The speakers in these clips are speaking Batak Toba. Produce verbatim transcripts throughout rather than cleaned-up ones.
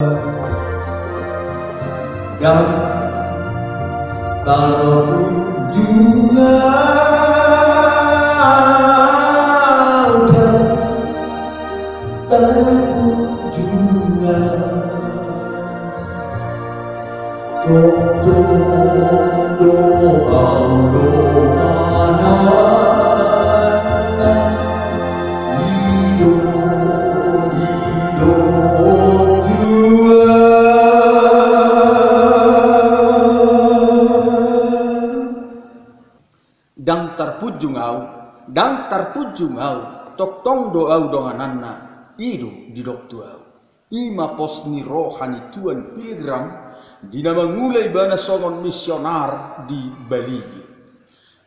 Ndang tarpunjung au, ndang tarpunjung au. Tongtong do au dongananna, i do, i do tuan. Ndang tarpunjung au, ndang tarpunjung au, tongtong do au dongananna, i do didok tu au. I ma pos ni roha ni Tuan Pilgrim di na mangula ibana songon misionar di Balige.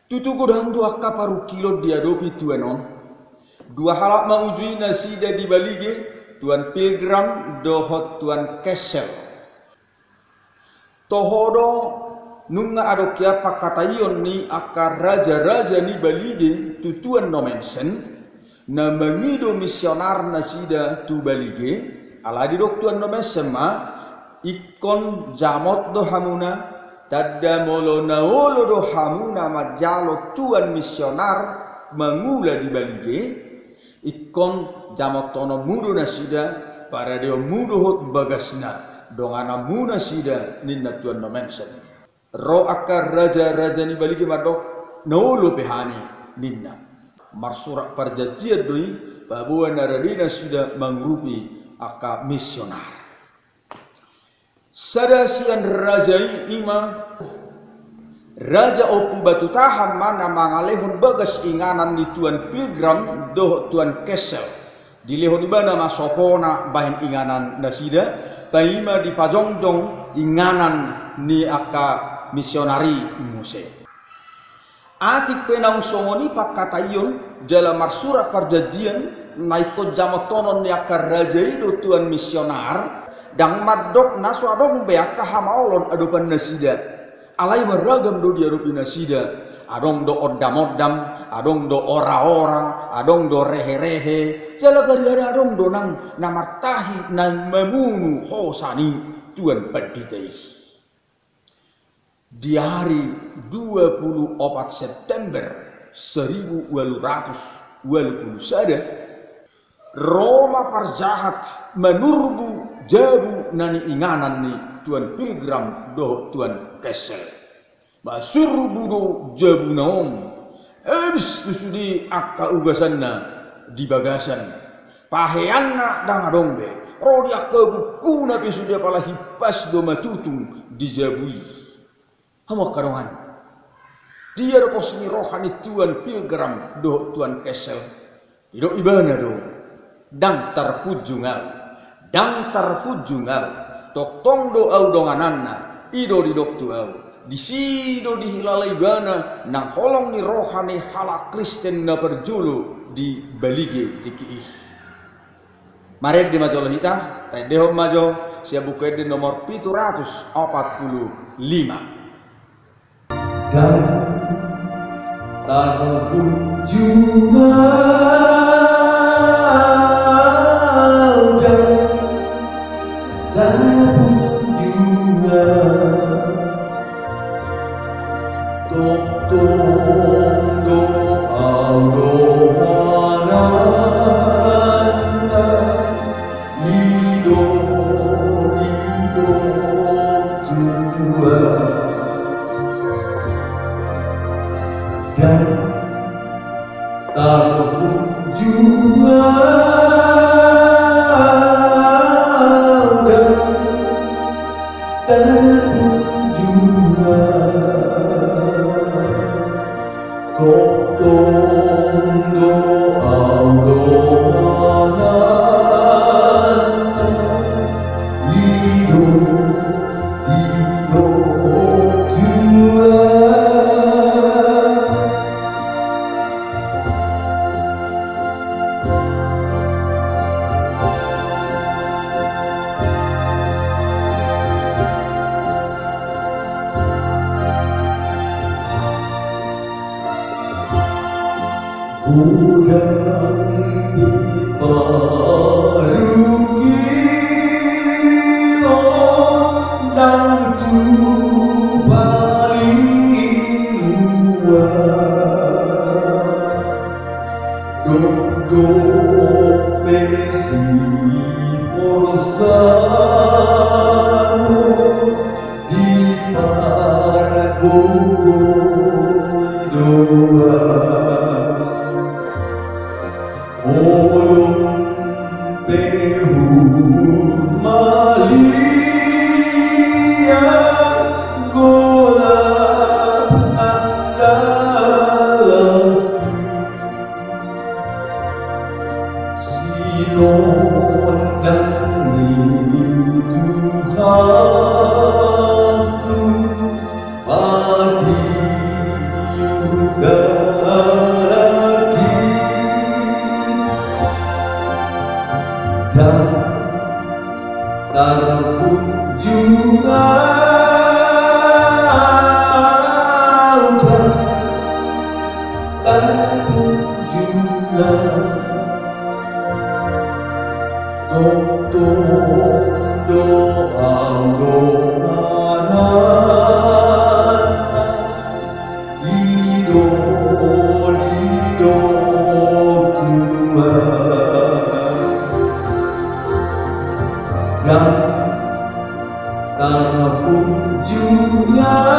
Tutu godang do angka parungkilon diadopi tuan on. Dua halak ma uju i nasida di Balige, Tuan Pilgrim dohot Tuan Kessel. Toho do nunga adong ia pangkataion ni angka raja-raja ni Balige tu Tuan Nommensen, na mangido misionar nasida tu Balige, alai didok Tuan Nommensen ma, ingkon jamot do hamuna, tanda molo na olo do hamuna manjalo tuan misionar mangula di Balige, ingkon jamothononmu do nasida, paradeonmu dohot bagasna, dongananmu nasida, ninna Tuan Nommensen. Ro angka raja-raja ni Balige mandok, na olo pe hami, ninna. Marsurat parjanjian do i, paboa na rade nasida mangurupi angka misionar. Sada sian raja i, i ma Raja Ompu Batutahan ma na mangalehon bagas inganan ni Tuan Pilgrim dohot Tuan Kessel. Dilehon ibana ma sopona bahen inganan nasida, paima dipajongjong inganan ni angka misionar i muse. Atik pe naung songon i pangkataion jala marsurat parjanjian, na ingkon jamothonon ni angka raja i do tuan misionar, ndang mandok na so adong be angka hamaolon adopan nasida. Alai marragam do diadopi nasida, adong do ondam-ondam, adong do ora-ora, adong do rehe-rehe, jala gariada adong do nang na martahi na mamunu hosa ni tuan pandita i. Di ari dua pulu opat September saribu ualu ratus ualu pulu sada, ro ma parjahat manurbu jabu na niinganan ni tuan Pilgrim dohot tuan Kessel. Masurbu do jabuna on, habis tu sude angka ugasanna di bagasan. Paheanna ndang adong be, ro di angka bukuna pe sude, apala himpas do matutung di jabu i. Hamu angka dongan, dia do pos ni roha ni tuan Pilgrim dohot tuan Kessel? Didok ibana do, ndang tarpunjung au, ndang tarpunjung au, tongtong do au dongananna, i do didok tu au. Disi do dihilala ibana nang holong ni roha ni halak Kristen na parjolo di Balige tingki i. Marende ma jolo hita, taendehon ma jo sian Buku Ende nomor pitu ratus opat pulu lima. Ndang tarpunjung au, ndang tarpunjung au. Tongtong do au dongananna, i do, i do tuan. Ndang tarpunjung au, ndang tarpunjung au. Tongtong do au dongananna, i do, i do tuan. Godang di parungkil Paling luar, dokdok pe si porsau di pargogo doa. Holong pe hurmalia golap nang dalan. Sinondang ni Tuhan tu Pati uga lagi dan tarpunjung angka, tarpunjung angka. Tongtong do au donganan i do di do tua. Dan tarpunjung angka,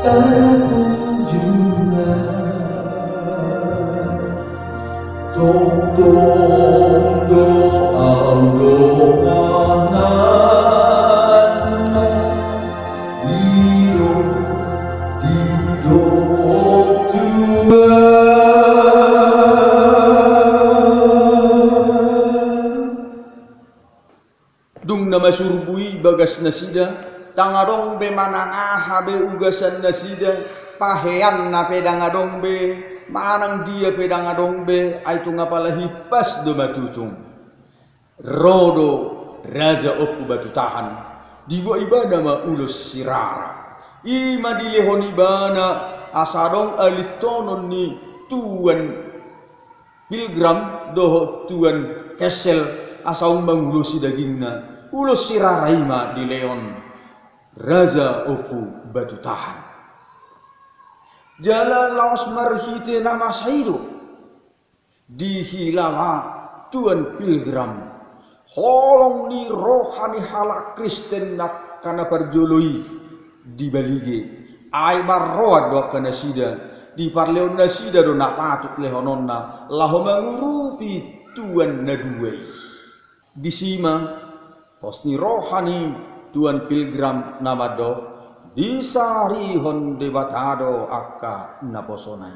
tarpunjung angka. Tongtong do au donganan i do di do tua. Dung na masurbu i bagas nasida, ndang adong be manang aha be ugasan nasida, paheanna pe ndang adong be, manang dia pe ndang adong be, ai tung apala himpas do matutung. Ro do Raja Ompu Batu Tahan, dibuat ibana ma ulos sirara. I ma dilehon ibana asa adong alintonon ni Tuan Pilgram dohot Tuan Kensel asa tung mangulosi dagingna. Ulos sirara i ma dilehon Raja Ompu Batu Tahan. Jala laos marhite na masa i do dihilala Tuan Pilgram holong ni roha ni halak Kristen angka na parjolo i di Balige. Ai marroan do angka nasida, diparlehon nasida do na patut lehononna laho mangurupi tuan na dua i. Disi ma pos ni roha ni Tuan Pilgram na mandok, disarihon Debata do angka naposona i.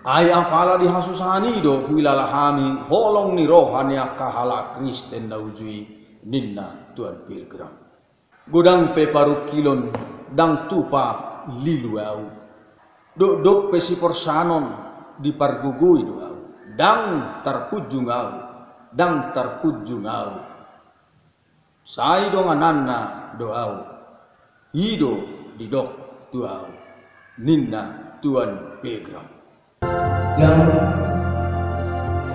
Ai apala di hasusahan i do huhilala hami holong ni roha ni angka halak Kristen na uju i, ninna Tuan Pilgram. Godang pe parungkilon, ndang tupa lilu au. Dokdok pe siporsanon, dipargogoi do au. Ndang tarpunjung au, ndang tarpunjung au. Sai dongananna do au, i do didok tu au, ninna Tuan Pilgram. Dan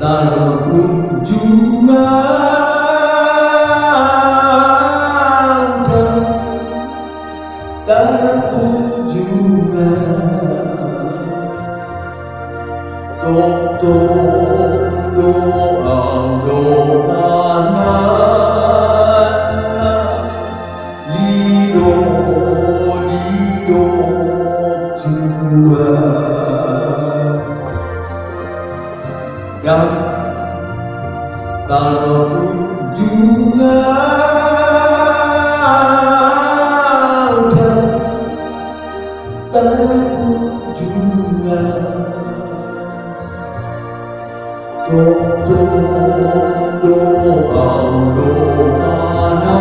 tarpunjung angka, tarpunjung angka. Tongtong do au dongananna, i do di do tua. Dan tarpunjung angka, tarpunjung angka. Tongtong do au dongananna,